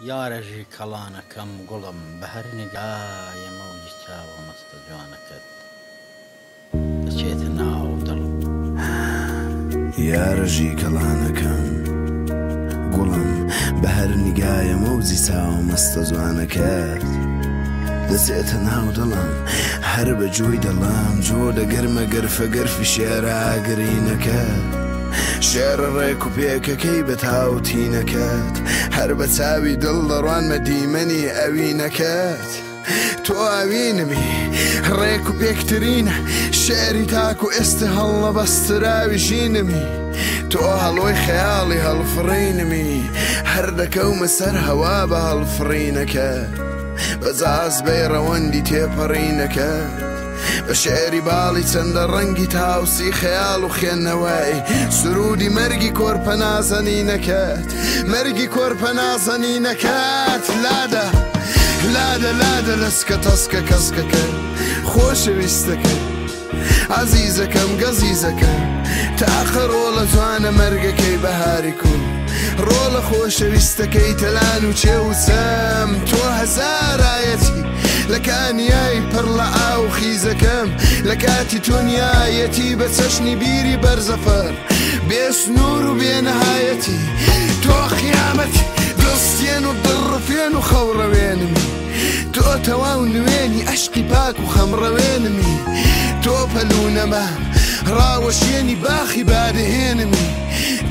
یارە ژیکەڵانەکەم گوڵم بە هەر نیگایە مەوجی چاوە مەستە جوانەکەت دەچێتە ناو دڵم. یارە ژیکەڵانەکەم گوڵم بە هەر نیگایە مەوجی چاوە مەستە جوانەکەت دەچێتە ناو دڵم هەر بە جۆی دەڵام جۆ دەگەرمە گەرفە گەرفی شێرە ئاگرینەکەت شێرە ڕێک و پێکەکەی بە تاوتینەکەت هەر بە چاوی دڵ دەڕوانمە دیمەنی ئەوینەکەت تۆ ئاوینمی ڕێک و پێکترین شعری تاکو ئێستە هەڵنەبەستراوی ژینمی تۆ هەڵۆی خەیاڵی هەڵفڕینمی هەر دەکەومە سەر هەوا بە هەڵفڕینەکە بە جازبەی ڕەوەندی تێپەڕینەکە بە شعری باڵی چەندە ڕەنگی تاوسی خەیاڵ و خوێندنەوەی سرودی مەرگی کۆرپە نازەنینەکەت مەرگی کۆرپە نازەنینەکەت لادە لادە لادە لەسکە تەسکە کەسکەکە خۆشەویستەکە عەزیزەکەم گەزیزەکە تاقە ڕۆڵە جوانە مەرگەکەی بەهاری کون ڕۆڵە خۆشەویستەکەی تەلان و چێ و چەم تۆ هەزارایەتی لە کانیای پڕ لە ئاو خیزەکەم لە کاتی تونیایەتی بە چەشنی بیری بەرزەفەر بێ سنوور و بێ نەهایەتی تۆ قیامەتی دڵستێن و دڵڕفێن و خەوڕەوێنمی تۆ تەواو نوێنی ئەشقی پاک و خەمڕەوێنمی تۆ پەلوونەمە ڕاوەشێنی باخی بادهێنمی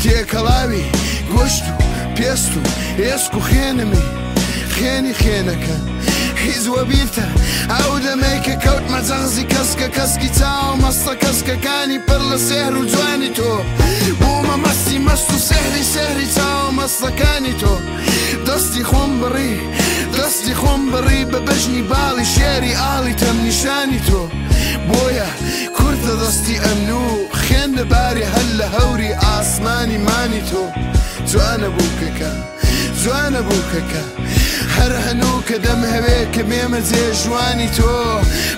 تێکەڵاوی گۆشت و پێست و ئێسک و خێنمی خێنی خێنەکە هیچ وەبیرتە ئەو دەمەی کە کەوتمە جەغزی کەسکە کەسکی چاو مەستە کەسکەکانی پڕ لە سێهر و جوانی تۆ بوومە مەستی مەست و سێهری سێهری چاوە مەستەکانی تۆ دەستی خۆم بڕی دەستی خۆم بڕی بە بەژنی باڵی شێری ئاڵی تەم نیشانی تۆ بۆیە کورتە دەستی ئەمن و خوێن لەباری هەر لە هەوری ئاسمانی مانی تۆ جوانە بووکەکە جوانە بووکەکە هەر هەنووکە دەمهەوێ کە بێمە جێ ژوانی تۆ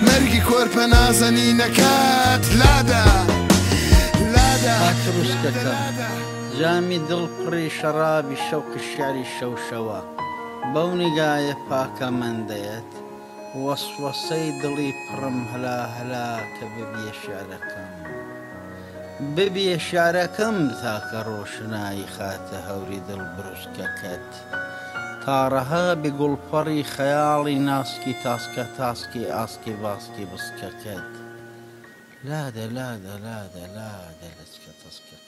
مەرگی کۆرپە نازەنینەکەت لادا لادا خاکڕووسکەکەم جامی دڵ پڕی شەڕابی شەوقی شیعری شەوشەوە بەو نیگایە پاکە مەندەیەت وەسوەسەی دڵی پڕم هەلا هەلا کە ببیە شیعرەکەم ببیە شیعرەکەم تاکە ڕۆشنایی خاتە هەوری دڵ بروسکەکەت تا ڕەها بی گوڵپەڕی خەیاڵی ناسکی تاسکە تاسکی ئاسکی باسکی بسکەکەت لادە لادە لادە لادە لەچکە تەسکە.